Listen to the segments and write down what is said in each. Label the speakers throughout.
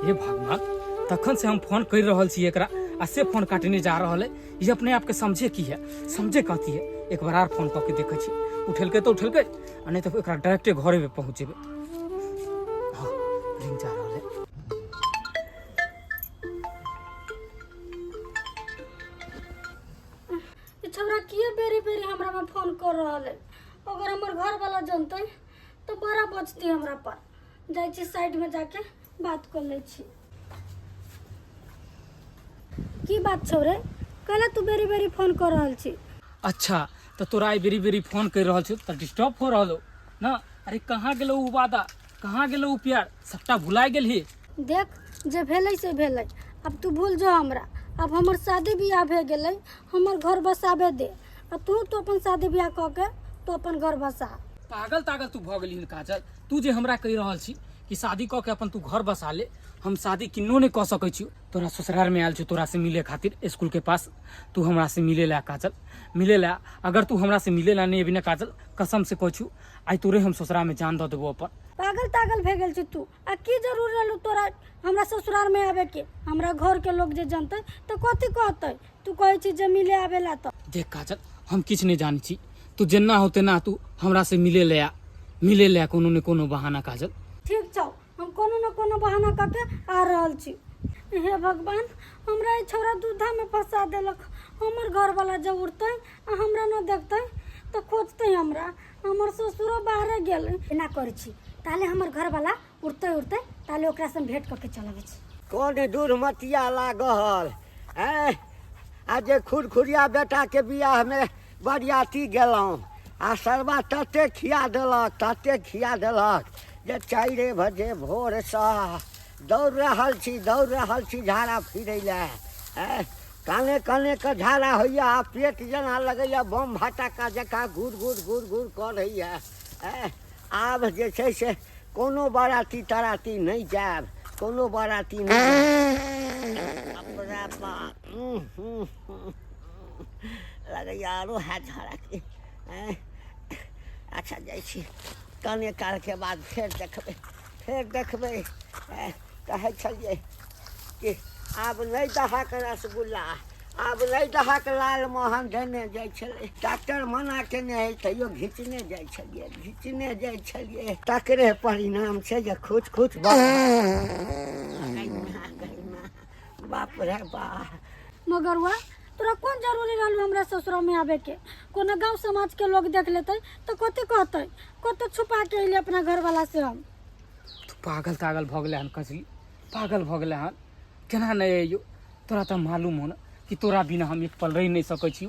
Speaker 1: हे भगवान, तखन से हम फोन कर रहल छी एकरा आ से फोन काटने जा रहल है। ये अपने आप के समझे की है, समझे कथी है। एक बार आर फोन कऽ के देखै छी, उठेलकै तऽ उठेलकै आ नहि तऽ एकरा डायरेक्टे घरे पे पहुँच जेबै। हाँ, रिंग जा रहल है।
Speaker 2: ई छौड़ा किए बेरी बेरी हमरा में फोन कर रहल है? अगर हमर घर वाला जनतै तो बड़ा बचती हमरा पर। जाइ छी साइड में जाके बात कर लै छी। की बात छौ रे, कैला तू बेरी बेरी फोन कर रहल छी?
Speaker 1: अच्छा, तऽ तोरा आइ बेरी बेरी फोन कर रहल छौ तऽ डिस्टर्ब हो रहल हो ना? अरे कहाँ गेलो उ वादा, कहाँ गेलो उ प्यार, सबटा भुलाय गेलही।
Speaker 2: देख, जे भेलै से भेलै, आब तू भूल जो हमरा। आब हमर शादी बियाह भए गेलै, हमर घर बसाबे दे आ तू तो अपन शादी बियाह कऽ के तू अपन घर बसा।
Speaker 1: पागल तागल तू भऽ गेलही काजल? तू जे हमरा कहि रहल छी कि शादी कऽ के अपन तू घर बसा ले, हम शादी किन्नो नहि कऽ सकै छी। तोरा ससुरालमे आयल छी तोरा से मिले खातिर स्कूल के पास, तू हमरा से मिले ला काजल, मिले ला। अगर तू हमरा से मिले ला नहीं अभी ना काजल, कसम से कहै छी आइ तोरे हम ससुरालमे जान दऽ देबो अपन।
Speaker 2: पागल तागल भए गेल छी तू? आ की जरूर रहलू तोरा हमरा ससुराल में आवे के? हमरा घर के लोग जे जनते तो कथी कहते? तू कहै छी जे मिले आवे ला तो।
Speaker 1: देख काजल, हम किछु नहि जानै छी, तू जेना हो तेना तू हमरा से मिले ले आ, मिले ले आ कोनो ने कोनो बहाना काजल।
Speaker 2: ठीक छौ, हम कोनो न कोनो बहाना कऽ के आ रहल छी। हे भगवान, हमरा ई छौड़ा दूधा में फंसा देलक। हमर घर वाला जब उठतै आ हमरा न देखतै तऽ खोजतै हमरा। हमर ससुरो बाहरे गेलै। एना करै छी ताले हमर घर वाला उठतै उठतै ताले ओकरा से हम भेंट कऽ के चल अबै छी।
Speaker 3: कोन दुर्मतिया लागल ऐं, आ जे खुरखुरिया बेटाके बियाहमे बरियाती गेलहुँ आ सरबा तते खिया देलक, तते खिया देलक जे 4 बजे भोरसँ दौड़ रहल छी, दौड़ रहल छी झाड़ा फिरै लए। ऐं, काने काने के झाड़ा होइए आ पेट जेना लगैए बम फटाका जकाँ घुर घुर घुर घुर करैए। ऐं, आब जे छै से कोनो बाराती ताराती नहि जायब, कोनो बाराती नहि जायब। बाप रे बाप, लगैए आरो हैत झाड़ाके। ऐं, अच्छा जाइ छी, कने कालके बाद फेर देखबै, फेर देखबै। ऐं, कहै छलियै कि आब नहि दहक रसगुल्ला, आब नहि दहक लालमोहन देने जाइ छलै। डॉक्टर मना केने हइ तैयो घिचने जाइ छलियै, घिचने जाइ छलियै। तकरे परिणाम छै जे खुच खुच बाप रे बाप।
Speaker 2: मगरुआ, तोरा कोन जरूरी रहलू हमरा ससुरा में आवे के? कोनो गांव समाज के लोग देख लेतै तो कथी कहतै? कते छुपा के अइली अपना घर वाला से हम।
Speaker 1: तू पागल तागल भऽ गेलै हन कजली, पागल भऽ गेलै हन। केना नहि अइयो? तोरा तऽ मालूम हो ने कि तोरा बिना हम एक पल रहि नहि सकै छी।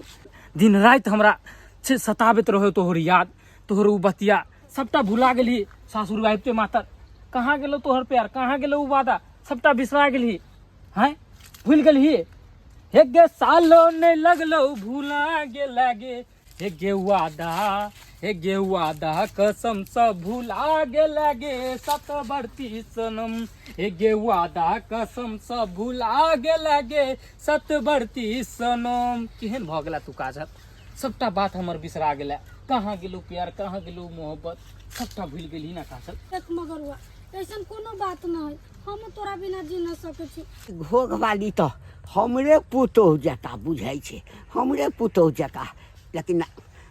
Speaker 1: दिन राति हमरा छै सताबैत रहै तोहर याद, तोहर ओ बतिया, सबटा भुला गेलही सासुर आबिते मातर। कहाँ गेलौ तोहर प्यार, कहाँ गेलौ ओ वादा, सबटा बिसरा गेलही। हैं, भूलि गेलही? हे गे सालो नहि लगलौ भुला गेला गे, हे गे वादा, हे गे वादा कसम सब भुला गेला गे सत बरती सनम, हे गे वादा कसम सब भुला गेला गे सत बरती सनम। केहन भऽ गेला तू काजल, सबटा बात हमर बिसरा गेला। कहाँ गेलू प्यार, कहाँ गेलू मोहब्बत, सबटा भूलि गेलही ना काजल।
Speaker 2: देख मगरुआ, ऐसन कोनो बात न है, हम तोरा बिना जी न सकै छी।
Speaker 3: घोघ वाली तऽ हमरे पुतोहु जकाँ बुझाइ छै, हमरे पुतोहु जकाँ। लेकिन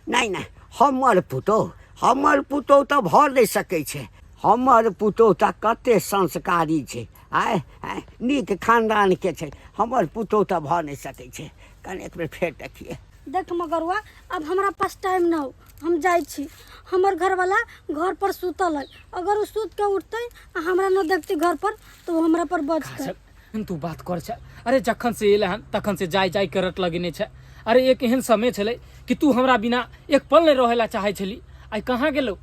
Speaker 3: नहि नहि, हमर पुतोहु, हमर पुतोहु तऽ भऽ नहि सकै छै। हमर पुतोहु तऽ कते संस्कारी छै, आँय आँय, नीक खानदानके छै, हमर पुतोहु तऽ भऽ नहि सकै छै। कनि एक बेर फेर देखियै।
Speaker 2: देख मगरुआ, अब हमरा पास टाइम न हो, हम जाइ छी। हमर घरवाला घर पर सुतल है, अगर ओ सुत के उठतै आ हमरा न देखतै घर पर तो ओ हमरा पर बजतै।
Speaker 1: काजल, तू बात कर छै। अरे जखन से एले हन तखन से जाय जाय के रट लगेने छै। अरे एक एहन समय छलै कि तू हमरा बिना एक पल नहीं रहे ला चाहे छली, आइ कहाँ गेलो?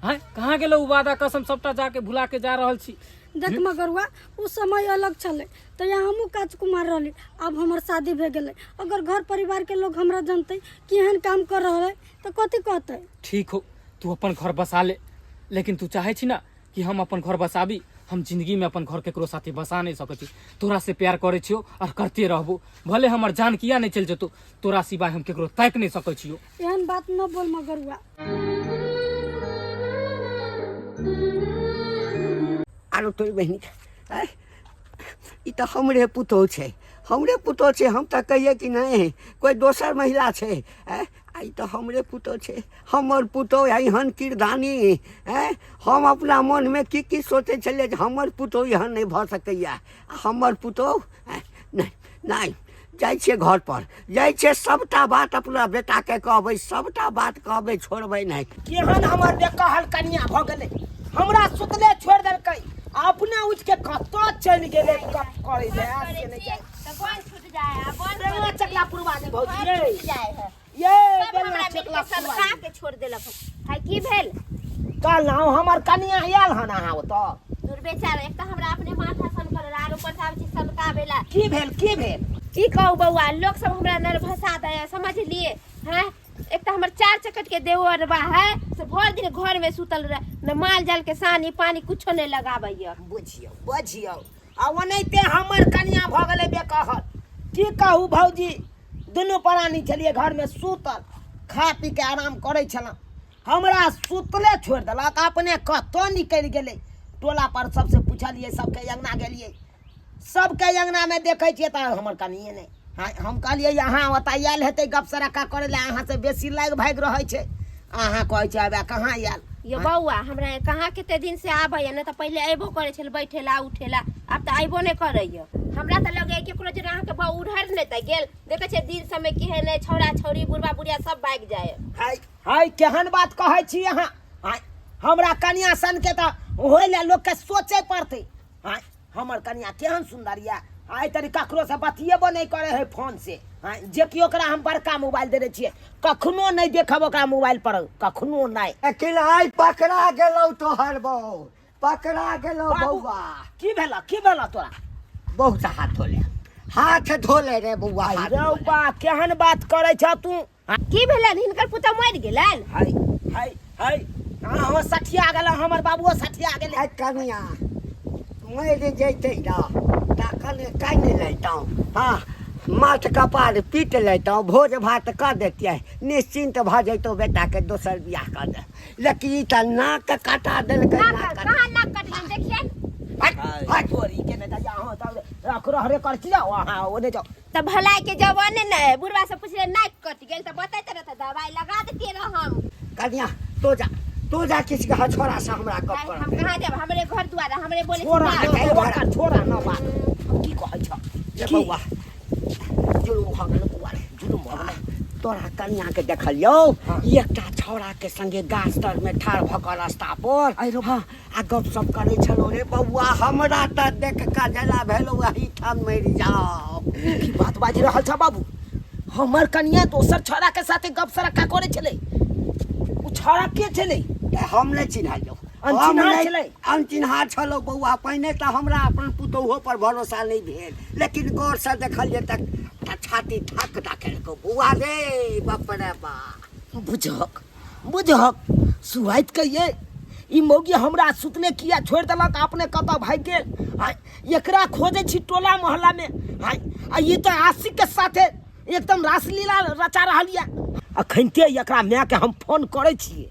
Speaker 1: हैं, कहाँ गेलो उ वादा कसम सबटा जाके भुला के जा रहल छी।
Speaker 2: देख मगरुआ, उ समय अलग छलै, तहिया हमहूँ काज कुमार रहली, आब हमर शादी भए गेलै। अगर घर परिवार के लोग हमरा जनतै कि एहन काम कर रहल है तऽ कथी कहतै?
Speaker 1: ठीक हो, तू अपन घर बसा ले, लेकिन तू चाहे छी ना कि हम अपन घर बसाबी? हम जिंदगी में अपन घर केकरो साथे बसा नहीं सकै छी। तोरा से प्यार करै छियो और करते रहबो, भले हमर जान किया नहीं चलि जेतौ, तोरा सिवाय हम केकरो ताकि नहीं सकै छियो।
Speaker 2: एहन बात न बोल मगरुआ।
Speaker 3: आरो तोरी बहिनी के, आँय, तऽ हमरे पुतोहु छै, हमरे पुतोहु छै। हम तऽ कहियै कि नहि कोइ दोसर महिला छै, आँय, आ ई तऽ हमरे पुतोहु छै। हमर पुतोहु एहन किरदानी, आँय, हम अपना मनमे की की सोचै छलियै जे हमर पुतोहु एहन नहि भऽ सकैए। आ हमर पुतोहु, आँय, नहि नहि, जाइ छियै घरपर, जाइ छियै सभटा बात अपना बेटाके कहबै, सभटा बात कहबै, छोड़बै नहि।
Speaker 4: केहन हमर बेकहल कनिया भऽ गेलै, हमरा सुतले छोड़ि देलकै, अपने उठि के कतऽ चलि गेलै गप करै लए से नहि जाय।
Speaker 5: तऽ बन छूट जाए आ बन
Speaker 4: बेंगला चकला पुरवा दे भौजी
Speaker 5: घर
Speaker 4: ये
Speaker 5: छूट जाए है।
Speaker 4: ये
Speaker 5: सब
Speaker 4: बेंगला
Speaker 5: हमरा मिल
Speaker 4: चकला
Speaker 5: के
Speaker 4: पुरवा
Speaker 5: सनका के छोड़ देलक। हाय की भेल?
Speaker 4: कहलहुँ हमर कनिया आयल हन अहाँ ओतऽ?
Speaker 5: दूर बेचारा, एक तऽ हमरा अपने माथा सन करल आर ऊपर से आबै छै सनकाबे ला।
Speaker 4: की भेल की भेल?
Speaker 5: की कहू बौआ, लोक सब हमरा नर्भसा दे है, समझलिए हैं? एक तऽ हमर चार चकट के देवरबा है से भरि दिन घर में सुतल रहे, न माल जाल के सानी पानी कुछो नहीं लगाबैया।
Speaker 4: बुझियौ बुझियौ, आ ओनाहिते हमर कनिया भऽ गेलै बेकहल। की कहू भौजी, दुनू प्राणी छलियै घरमे सुतल, खा पी के आराम करै छलहुँ, हमरा सुतले छोड़ि देलक, अपने कतऽ निकलि गेलै। टोला पर सबसे पुछलियै, सबके अङ्गना गेलियै, सबके अङ्गनामे देखै छियै तऽ हमर कनिए नहि। हाँ, हम कहलियै अहाँ ओतऽ आयल हेतै गप सड़क्का करै लए, अहाँसँ बेसी लागि भागि रहै छै, अहाँ कहै छै अबे कहाँ आयल।
Speaker 5: यो बौआ, हमरा कहाँ कते दिन से आबैया, नहि तऽ पहिले अयबो करै छल बैठेला उठेला, आब तऽ अयबो नहि करैया। हमरा तऽ लगैया केकरो जेना अहाँके बौ उड़हर नहि तऽ गेल, देखै छियै दिन समय केहन अइ, छौड़ा छौड़ी बुढ़बा बुढ़िया सब भागि जाय।
Speaker 4: हाय हाय, केहन बात कहै छी अहाँ। हाय, हमरा कनिया सनके तऽ होय लए लोकके सोचै पड़तै। हाय, हमर कनिया केहन सुन्दर यऽ, आइ तरी ककरोसँ बतियेबो नहि करै है फोन से। हाय, जे कि ओकरा हम बड़का मोबाइल देने छियै, कखनो नहि देखब ओकरा मोबाइल पर, कखनो नहि।
Speaker 3: लेकिन आइ पकड़ा गेलौ तोहर बौ, पकड़ा गेलौ
Speaker 4: बाबू,
Speaker 3: बौआ।
Speaker 4: की भेला की भेला तोरा?
Speaker 3: बहुत हाथ धोले, हाथ धोले रे बौआ, हाथ
Speaker 4: रे
Speaker 3: धोले।
Speaker 4: बा, केहन बात करै छ तू?
Speaker 5: की भेलनि हिनकर पुतहु मरि गेलनि?
Speaker 4: हाय हाय हाय, हाँ सठिया गेल हमर बाबुओ, सठिया गेलै।
Speaker 3: आइ कनिया मरि जैतै ना तखन कानि लैतहुँ, हाँ माथ कपार पीट लैतहुँ, भोज भात कऽ दैतियै, निश्चिन्त भऽ जैतहुँ, बेटाके दोसर बियाह कऽ दे। लेकिन ई तऽ नाक कटा देलकै।
Speaker 5: नाक
Speaker 3: नाक कटा।
Speaker 5: कहाँ नाक कटलनि देखियनि?
Speaker 3: हट, हट।
Speaker 4: चोरी के नहि तऽ अहाँ तऽ रख रह रे कर छी जाओ अहाँ ओने जाओ।
Speaker 5: तऽ भलाई के जवाने ने बुढ़वा से पुछले नाक कटि गेल तऽ बतैते रह तऽ दवाई लगा देतियै रह हम।
Speaker 3: कनिया तो जा, तो जा किछु कह छोरा से हमरा गप
Speaker 5: आइ
Speaker 3: कर।
Speaker 5: हम कहाँ जाब, हमरे घर दुआर हमरे बोले
Speaker 4: छोरा
Speaker 5: छी
Speaker 4: न,
Speaker 3: जाइ
Speaker 4: तोरा
Speaker 3: घर।
Speaker 4: छोरा न बात की कहै छ
Speaker 3: ये
Speaker 4: की?
Speaker 3: बौआ
Speaker 4: जुलुम भऽ गेल बौआ रे, जुलुम भऽ गेल।
Speaker 3: तोरा कनिया के देखलियौ एकटा छौड़ा के संगे गाछ तर में ठाढ़ भऽ कऽ रास्ता पर, हाँ, आ गप सप करै छलौ रे बौआ। हमरा तऽ देख कऽ जेना भेलौ एही ठाम मरि जाओ।
Speaker 4: की बात बाजि रहल छ बाबू? हमर कनिया दोसर छौड़ा के साथे गप सरक्का करै छलै? ओ छौड़ा के छलै?
Speaker 3: तऽ हम नहि चिन्हलियौ।
Speaker 4: अनचिन्हार
Speaker 3: हम नहि-
Speaker 4: छलै?
Speaker 3: अनचिन्हार छलौ बौआ। पहिने तऽ हमरा अपन पुतोहुओ पर भरोसा नहि भेल, लेकिन गौरसँ देखलियै तऽ तऽ छाती ठक दऽ केलकौ बौआ रे, बाप रे बाप।
Speaker 4: बुझहक बुझहक सुहाइत के ये ई मौगी हमरा सुतले किया छोड़ि देलक, अपने कतऽ भागि गेल? आ एकरा खोजै छी टोला मोहल्ला में, आय, आ ई तऽ आशिक के साथे एकदम रासलीला रचा रहल यऽ। अखनिते एकरा मायके हम फोन करै छियै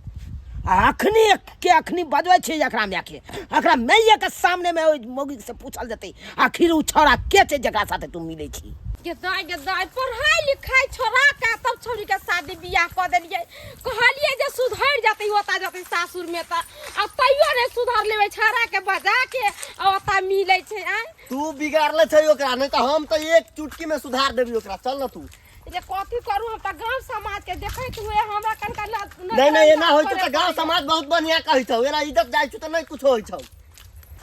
Speaker 4: आ अखनी के अखनी बजबै छियै एकरा मायके, एकरा माइए के सामने में ओहि मौगी से पूछल जेतै आखिर ओ छौड़ा के छै जकरा साथे तू मिलै छी।
Speaker 6: गेदाय गेदाय, पढ़ाई लिखाई छोड़ा के तब छौड़ी के शादी बियाह कऽ देलियै, कहलियै जे सुधरि जेतै ओतऽ जेतै सासुर में तऽ, आ तैयो नहि सुधरले, छौड़ा के बजा के आ ओतऽ मिलै छै। आँय
Speaker 7: तू बिगाड़ले छै ओकरा, नहीं तो हम तो एक चुटकी में सुधार देबी ओकरा। चल ना तू।
Speaker 6: जे कथी करू, हम तऽ गांव समाज के देखैत हुए हमरा कनका
Speaker 7: नहीं नहीं, एना होई छौ तऽ गांव समाज बहुत बढ़िया कहै छौ, एना इज्जत जाइ छौ तऽ नहीं कुछ होई छौ।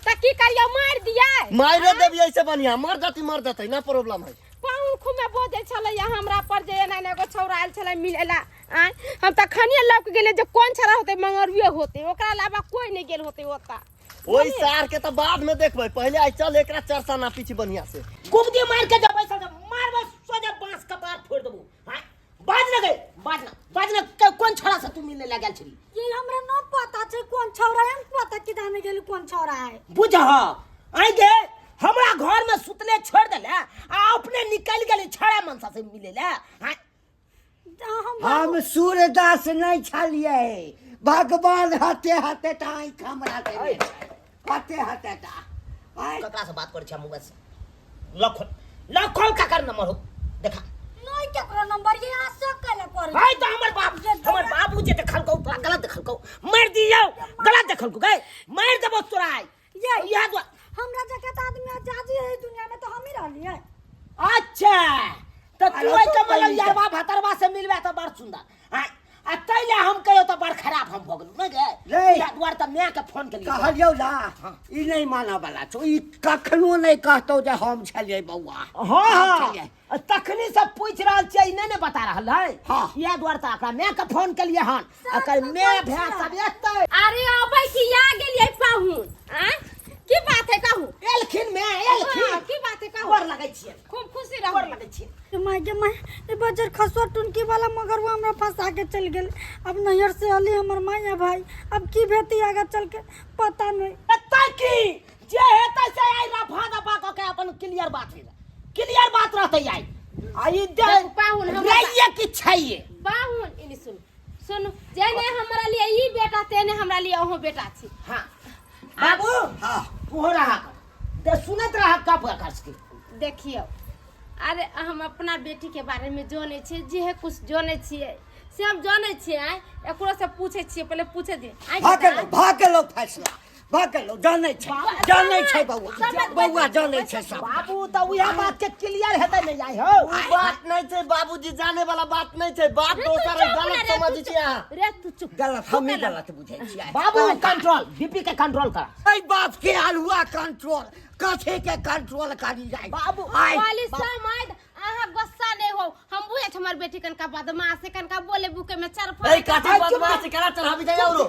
Speaker 6: तऽ की करियो, मारि दियै?
Speaker 7: मारियो देबी, ऐसे बढ़िया मर जती, मर जतै ना प्रॉब्लम है।
Speaker 6: पाउन खुमे बजै छलै हमरा पर जे एना एना एगो छौड़ा आयल छलै मिलै ला। आँय, हम तऽ खनिए लौक गेलियै जे कोन छौड़ा होतै, मंगरुए होतै, ओकरा अलावा कोइ नहि गेल होतै ओतऽ।
Speaker 7: ओहि सार के तऽ बाद में देखबै, पहले आइ चल एकरा चरसा ना पीछे बढ़िया से।
Speaker 4: गुबदी मार के जब ऐसा मारबै सोझे बांस कपार फोड़ देबू। हाँ बाज न गई, बाज न, बाज न, कोन छौड़ा से तू मिलने लागल छली?
Speaker 2: ये हमरा न पता छै कोन छौड़ा है, हम पता किदाने गेल कोन छौड़ा है।
Speaker 4: बुझह आइ गे, हमरा घर में सुतले छोड़ देले आ अपने निकल गेली छौड़ा मनसा से मिले ले। हाँ
Speaker 3: हम सूरदास नहीं छलियै, भगवान हते हते टा आँखि हमरा देने छै, हते हते टा। आँय,
Speaker 4: ककरा से बात करै छै मोबाइल से? लखो लखो ककर नंबर हो देखा
Speaker 2: नहीं केकरो नंबर ये अहाँ शक कैला करै
Speaker 4: भाई तो हमर बाप हमर बाबू जे देखलकौ तोरा गलत देखलकौ मार दियौ गलत देखलकौ गए मार देबो तोरा आइ
Speaker 2: ये
Speaker 4: इएह दुआ
Speaker 2: हमरा जगह तऽ आदमी आजादी है दुनिया में तो हम ही रहलियै
Speaker 4: अच्छा तऽ तू
Speaker 3: अरे
Speaker 4: ओहि
Speaker 3: तो
Speaker 4: के मतलब
Speaker 3: पहली
Speaker 4: यारबा भतरबा से मिलबे तऽ बड़ सुंदर आ आ तै ले हम कहियो तऽ बड़ खराब हम भऽ गेलहुँ नहि गे
Speaker 3: रे।
Speaker 4: इएह दुआरे तऽ मायके फोन केलियै
Speaker 3: कहलियौ ना ई नहि मानऽ वाला छौ ई कखनो नहि कहतौ जे हम छलियै बौआ
Speaker 4: हँ
Speaker 3: हम
Speaker 4: हँ
Speaker 3: छलियै।
Speaker 4: आ तखनी से पूछि रहल छियै ई नहि ने बता रहल है
Speaker 3: हँ।
Speaker 4: इएह दुआरे तऽ एकरा मायके फोन केलियै हन एकर माय भाय सब एतै
Speaker 6: अरे अबै की आ गेलियै पाहुन आँय की बात है कहू
Speaker 4: एलखिन माय एलखिन
Speaker 6: हाँ, की बात है कहू
Speaker 4: गोर लगै छियै
Speaker 6: खूब खुशी
Speaker 4: गोर
Speaker 6: रहू
Speaker 4: लगै छियै
Speaker 2: गे माय गे माय ई बजर खसुआ टुनकी वाला मगरुआ हमरा फंसा के चल गेल अब नैहर से अली हमर माय आ भाई अब की भेती आगा चल के पता नहीं
Speaker 4: एतै की जे हेतै से आइ रफा दफा कऽ के अपन क्लियर बात हेतै क्लियर बात रहतै आइ आ ई दे
Speaker 6: देखू, पाहुन हमरा-
Speaker 4: रहिए कि छैये
Speaker 6: पाहुन इनी सुन सुन जेने हमरा लिए ई बेटा तेने हमरा लिए अहूँ बेटा छी
Speaker 4: हाँ बाबू
Speaker 3: हाँ
Speaker 4: तू रहा कर दे सुनत रहा कब कर सके
Speaker 6: देखियौ अरे हम अपना बेटी के बारे में जानै छियै जे कुछ जानै छियै से हम जानै छियै आँय एकरो से पूछै छियै पहिले पूछे दियै आँय
Speaker 3: भऽ
Speaker 6: बेटा,
Speaker 3: गेलौ भऽ गेलौ फैसला भऽ गेलौ जानै छै जानै छै बौआ बौआ जानै छै सब
Speaker 4: बाबू तऽ उएह बात के क्लियर हेतै ने जाइ हो
Speaker 7: उ बात नहीं छै बाबूजी जाने वाला बात नहीं छै बात
Speaker 6: रे तू
Speaker 7: दोसर है,
Speaker 6: चुप
Speaker 7: गलत
Speaker 6: ना रे,
Speaker 7: समझ
Speaker 6: तू
Speaker 7: छी अहाँ
Speaker 6: चुप। रे तू चुप
Speaker 3: गलत हमही गलत बुझै छियै
Speaker 4: बाबू कंट्रोल बीपी के कंट्रोल कर
Speaker 3: एहि बाप के आलुआ कंट्रोल कथी के कंट्रोल करी जाय
Speaker 4: बाबू,
Speaker 3: आइ
Speaker 6: वाली समाज अहाँ गुस्सा नहीं हो हम बुझे छी हमर बेटी कनका बदमाश है कनका बोले बुके में चरफा
Speaker 7: ए काठी बदमाश केना चढ़ाबी जाय औरो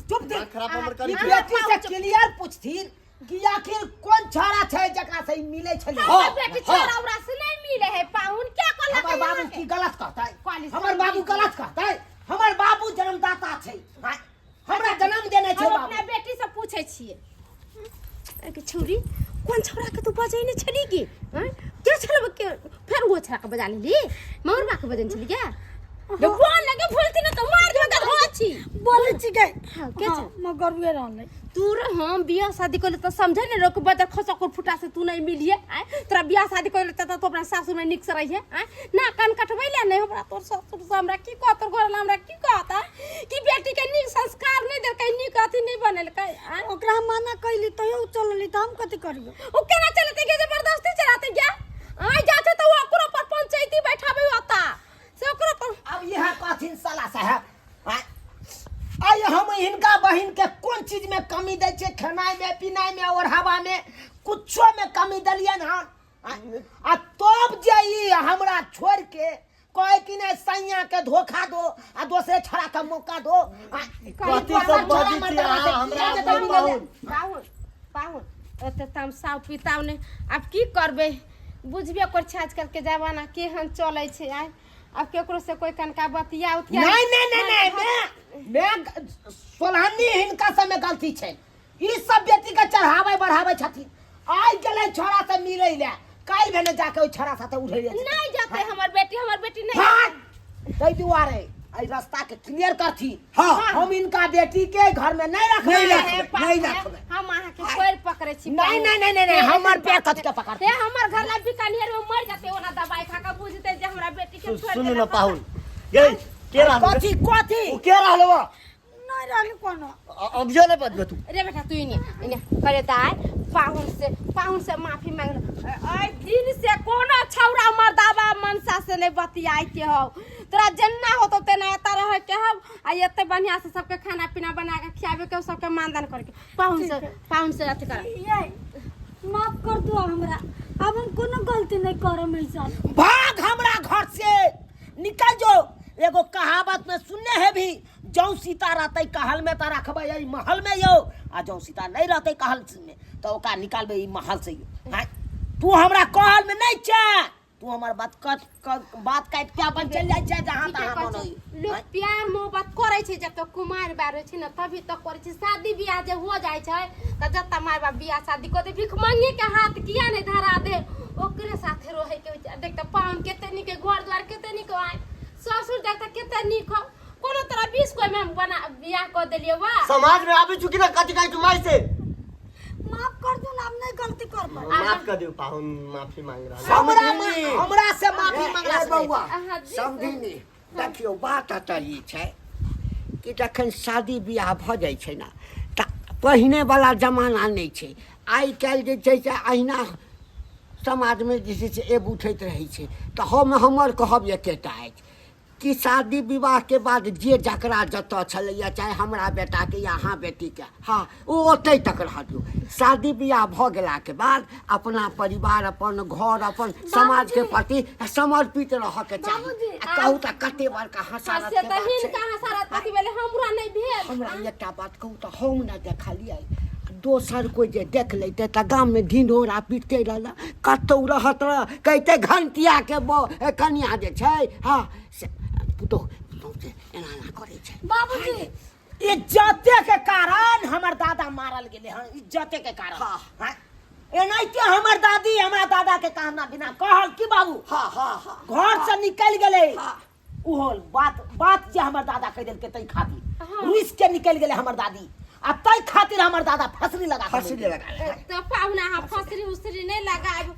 Speaker 4: चुप दे
Speaker 7: खराब हमर करी
Speaker 4: ई बेटी से क्लियर पूछथिन कि आखिर कोन छोरा छै जकरा से ई मिलै छलै
Speaker 6: हमर बेटी छोरा उरा से नहीं मिले है पाहुन क्या कहलक
Speaker 4: हमर बाबू की गलत कहतै
Speaker 6: कहली
Speaker 4: हमर बाबू गलत कहतै हमर बाबू जन्मदाता छै हाँ, हमरा जन्म देने छै
Speaker 6: हम
Speaker 4: बाबू
Speaker 6: अपना बेटी से पूछे छियै ए छौरी कोन छौरा के तू बजैने छली की हैं के छल के फेर वो छौरा के बजा लेली मगरबा के बजन छली क्या जब बोल लगे भूलती ना तो मार देबे गधवा छी
Speaker 2: बोलै छी गे
Speaker 6: हाँ, के छै?
Speaker 2: मगरुए रहलै
Speaker 6: तू रे हम बियाह शादी कर तो समझे ने रोक बदर खसक फुटा से तू नहीं मिलिए आय तोरा बियाह शादी कर त तू अपना सासुर में निक से रहिए आय ना कान कटबै ले नहीं हमरा तोर ससुर से हमरा की कहत तोर घर हमरा की कहत आय? कि बेटी के नीक संस्कार नहीं देलकै नीक अथी नहीं बनेलकै आय
Speaker 2: ओकरा हम मना कैली तैयो उ चलली तऽ हम कथी करियो
Speaker 6: ओ केना चलते के जबरदस्ती चलाते गया आय जाते तो ओकरो पर पंचायती बैठाबे होता से ओकरो पर
Speaker 4: अब यह कहथिन साला साहब आँय? आइ हम हिनका बहिन के कोन चीज में कमी दै छियै खेनाइ में पिनाइ में ओढ़ावा में कुछो में कमी देलियन हन आँय? आ तब जे ई हमरा छोड़ के कहे कि नहीं सैया के धोखा दो आ दोसरे छोड़ा के मौका दो आँय?
Speaker 7: कथी सब बजै छी अहाँ हमरा अपने पाहुन
Speaker 6: पाहुन पाहुन ओते तमसाउ पिताउ नहि आब की करबै बुझबे कर छै आजकल के जमाना केहन चलै छै आइ आब केकरो से कोई कनका बतिया उतिया
Speaker 4: नहीं नहीं नहीं नहीं मैं मैं सोलहनी हिनका सब में गलती छै ई सब बेटी के चढ़ावे बढ़ावे छथिन आइ गेलै छोड़ा से मिलै ले काल्हि भेने जाके ओहि छोड़ा साथे उठै
Speaker 6: नहीं जाते हमर बेटी हमर बेटी नहीं
Speaker 4: हाँ ताहि दुआरे एहि रास्ता के क्लियर करथी
Speaker 3: हाँ।
Speaker 4: हम इनका बेटी के घर में नहीं रखबै
Speaker 3: नहीं
Speaker 6: हे,
Speaker 3: रखबै,
Speaker 6: पाप
Speaker 3: नहीं
Speaker 6: हे,
Speaker 3: रखबै।
Speaker 6: हम अहाँ के पैर पकड़े छी
Speaker 4: नहीं, नहीं, नहीं, नहीं, नहीं, हमर पैर कथी के पकड़तै?
Speaker 6: हे हमर घर ला बीकानेर में मर जाते ओना दवाई खा के बुझते जे हमरा बेटी के छोड़
Speaker 7: सुनू न
Speaker 6: देलक।
Speaker 7: पाहुन गे के रहलो
Speaker 4: कथी कथी
Speaker 7: उ के रहलो बा?
Speaker 2: नहीं रहली कोनो
Speaker 7: अभियो नहीं बजबे तू
Speaker 6: रे बेटा तू इने इने करे दाय पाहुन से माफी मांग आइ दिन से कोनो छौरा मर्दाबा मनसा से नहीं बतियाई के हो तोरा जेना होतो तेना एता रहे के हो आ एते बढ़िया से सबके खाना पीना बना के खियाबे के हो, सबके मानदान करे के पाहुन से अथी कर
Speaker 2: ये माफ कर दो हमरा अब हम कोनो गलती नहीं करम ऐसा
Speaker 4: भाग हमरा घर से निकल जो एगो कहावत में सुनने है भी जौ सीता रहते कहल में तो रखबै एहि महल में यौ आ जौ सीता नहीं रहते कहल में तो ओकरा निकालबै ई महल से यौ आँय? तू हमरा कहल में नहीं छै तू हमर बात कट बात काटि के अपन चलि जाइ छै जहाँ
Speaker 6: ठीके
Speaker 4: तहाँ
Speaker 6: कहै
Speaker 4: मन
Speaker 6: छै।
Speaker 4: होइए
Speaker 6: लोक प्यार मोहब्बत करै छै जब तक कुमार बार रहै छै ने तभी तक करै छै शादी बियाह जे हो जाइ छै तऽ जतऽ माय बाप बियाह शादी कऽ दे भीख मांगे के हाथ किया नहि धरा दे ओकरे साथे रहै के होइ छै आ देख तऽ पाहुन कते नीक है, घर द्वार कते नीक है ससुर देख तऽ कते नीक हो कोनो तरह 20 कोई में हम बना बियाह कऽ देलियै वाह
Speaker 7: समाज में आबी चुकी ना कथी कहै तू माय से
Speaker 2: माफ कर दो ना आब नहीं गलती करबै।
Speaker 7: माफ कर दियौ पाहुन, माफी मांग रहल।
Speaker 4: हमरा
Speaker 3: समझली।
Speaker 4: हमरा से माफी मांगला
Speaker 3: ए
Speaker 4: से नहीं।
Speaker 3: बौआ
Speaker 6: अहाँ जी
Speaker 3: समझिनी, देखियौ बात एतऽ ई छै कि जखन शादी बियाह भऽ जाइ छै ने तऽ पहिने वाला जमाना नहि छै। आइ काल्हि जे छै से अहिना समाजमे जे छै से एब उठैत रहै छै। तऽ हम हमर कहब एकेटा अछि कि शादी विवाहके बाद जे जकरा जतऽ छलैए, चाहे हमरा बेटाके या अहाँ बेटीके, हँ ओ ओतहि तक रहऽ दियौ। शादी बियाह भऽ गेलाके बाद अपना परिवार, अपन घर, अपन समाजके प्रति समर्पित रहऽके चाही।
Speaker 2: बाबूजी,
Speaker 3: आ कहू तऽ कते बड़का
Speaker 6: हाँ,
Speaker 3: हसारत
Speaker 6: से
Speaker 3: के
Speaker 6: तऽ
Speaker 3: बात छै।
Speaker 6: हिनका हसारत कथी भेलै? हमरा नहि भेल।
Speaker 3: हमरा एकटा बात कहू तऽ, हम नहि देखलियै, दोसर कोइ जे देख लेतै तऽ गाममे ढिंढोरा पिटते रहल, कतहु रहत रह कहिते घंटियाके कनिया जे छै, हँ से पुतोहु पुतोहु से एना एना करै छै।
Speaker 2: बाबूजी,
Speaker 4: इज्जते के कारण हमर दादा मारल गेलै हन, इज्जते के कारण।
Speaker 3: हाँ।
Speaker 4: हाँ? एनाहिते हमर दादी हमरा दादा के कहना बिना कहल की बाबू
Speaker 3: हाँ हाँ हाँ
Speaker 4: घर से निकल गेलै।
Speaker 3: हाँ।
Speaker 4: ओहो बात बात जे हमर दादा कहि देलकै तै खातिर रुस के निकल गेलै हमर दादी, आ तै खातिर हमर दादा फसरी लगा के
Speaker 3: फंसी
Speaker 4: मरि गेलै।
Speaker 3: लगा ले।
Speaker 6: तऽ पाहुना, अहाँ फसरी उसरी नहि लगायब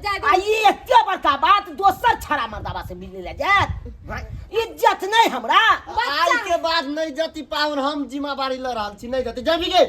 Speaker 6: जा।
Speaker 4: आ ई एते बड़का बात दोसर छड़ा मर्दाबा से मिलने ले जायत? हाँ? इज्जत नहीं हमरा?
Speaker 7: आइ के बाद नहीं जती पाहुन, हम जिम्मेवारी ल रहल छी, नहीं जती। जेबी गे?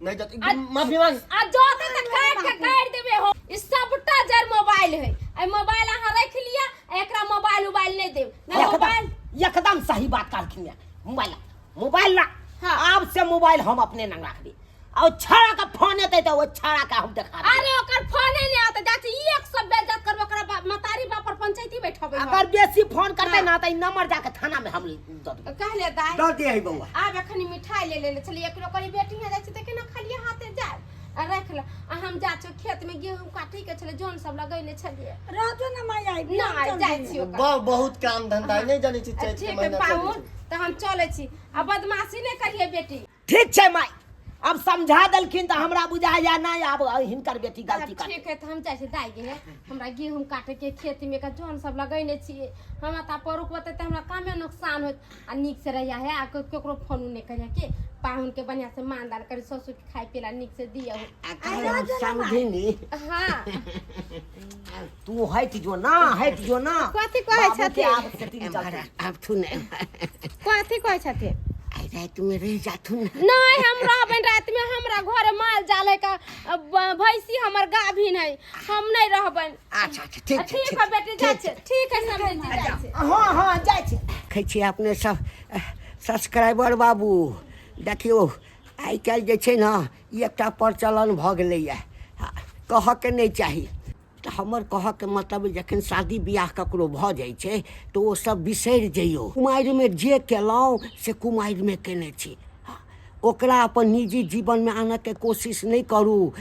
Speaker 7: नहीं जती, माफी मांग।
Speaker 6: आ जोते तऽ काटि के गाड़ि देबै हो। ई सबटा जर मोबाइल है, एहि मोबाइल अहाँ राखि लिअ आ एकरा मोबाइल उबाइल नहि देब ने मोबाइल।
Speaker 4: एकदम एकदम सही बात कहलखिन ये। मोबाइल ला, मोबाइल ला।
Speaker 6: हाँ।
Speaker 4: आब से मोबाइल हम अपने नंग राखबे, और छड़ा का फोन एतै तऽ ओ छड़ा का हम देखा देबै।
Speaker 6: अरे ओकर फोने नहि आते जाचे, ई एक सब बेइज्जत करबो, ओकरा मतारी बाप पर पंचायती बैठबै हम।
Speaker 4: अगर बेसी फोन करते ना तऽ ई नंबर जाके थाना में हम दऽ देबै।
Speaker 6: कहले दाइ।
Speaker 3: दऽ दे है बौआ।
Speaker 6: आब एखन मिठाई ले लेने छलियै, एकरो करी बेटी यहाँ जाइ छै तऽ केना खालिए हाथे जाय? आ राखि ले, आ हम जा छियौ खेत में गेहूं काटै के छलै, जौन सब लगैने छलियै।
Speaker 2: रहतो ना माई, आई
Speaker 6: नहि जाइ छी ओकर
Speaker 7: बहुत काम धंधा है, नहीं जानै छी चैत के
Speaker 6: ठीक है
Speaker 7: महीना चलै
Speaker 6: पाहुन
Speaker 7: छै।
Speaker 6: तऽ हम चलै छी, आ बदमाशी नहि करियै बेटी।
Speaker 4: ठीक छै माई, अब समझा देलखिन तऽ हमरा बुझाइया नहि आब हिनकर बेटी गलती कर।
Speaker 6: ठीक है, तऽ हम जाइ छी दाइ गे, हमरा गेहूं काटे के खेत में का जौन सब लगैने छियै, हमरा तऽ परुक बतेतै, हमरा कामे नुकसान होत। आ नीक से रहिया है, आ केकरो फोन उन नहि करिया के पाहुन के बढ़िया से मान दान करी, ससुर के खाय पिला नीक से दियौ।
Speaker 3: आ कहलहुँ समधिनी।
Speaker 6: हाँ।
Speaker 4: तू हटि जो ना, हटि जो ना।
Speaker 6: कथी कहै
Speaker 4: बाबू के
Speaker 6: छथिन?
Speaker 4: आब से तीन
Speaker 3: एम्हर
Speaker 4: चलतै।
Speaker 3: आब थुन
Speaker 6: कथी कहै छथिन?
Speaker 3: आइ रातिमे रहि जाथुन।
Speaker 6: नहीं, हम रहबनि रातिमे, हमरा घरे माल जाल है का भैंसी हमर गाभिन है, हम नहीं रहबनि।
Speaker 3: अच्छा अच्छा, ठीक छै।
Speaker 6: ठीक है बेटी, जाइ छै। ठीक है समझ जी, जाइ छै।
Speaker 4: हाँ हाँ, जाइ छै।
Speaker 3: देखै छियै अपने सब सब्सक्राइबर बाबू, देखियौ आइ काल्हि जे छै ने ई एकटा प्रचलन भऽ गेलैए, कहऽके नहि चाही तऽ हमर कहऽके मतलब जखन शादी बियाह ककरो भऽ जाइ छै तऽ ओ सब बिसरि जइयौ। कुमारिमे जे केलहुँ से कुमारिमे केने छी, ओकरा अपन निजी जीवनमे आनऽके कोशिश नहि करू।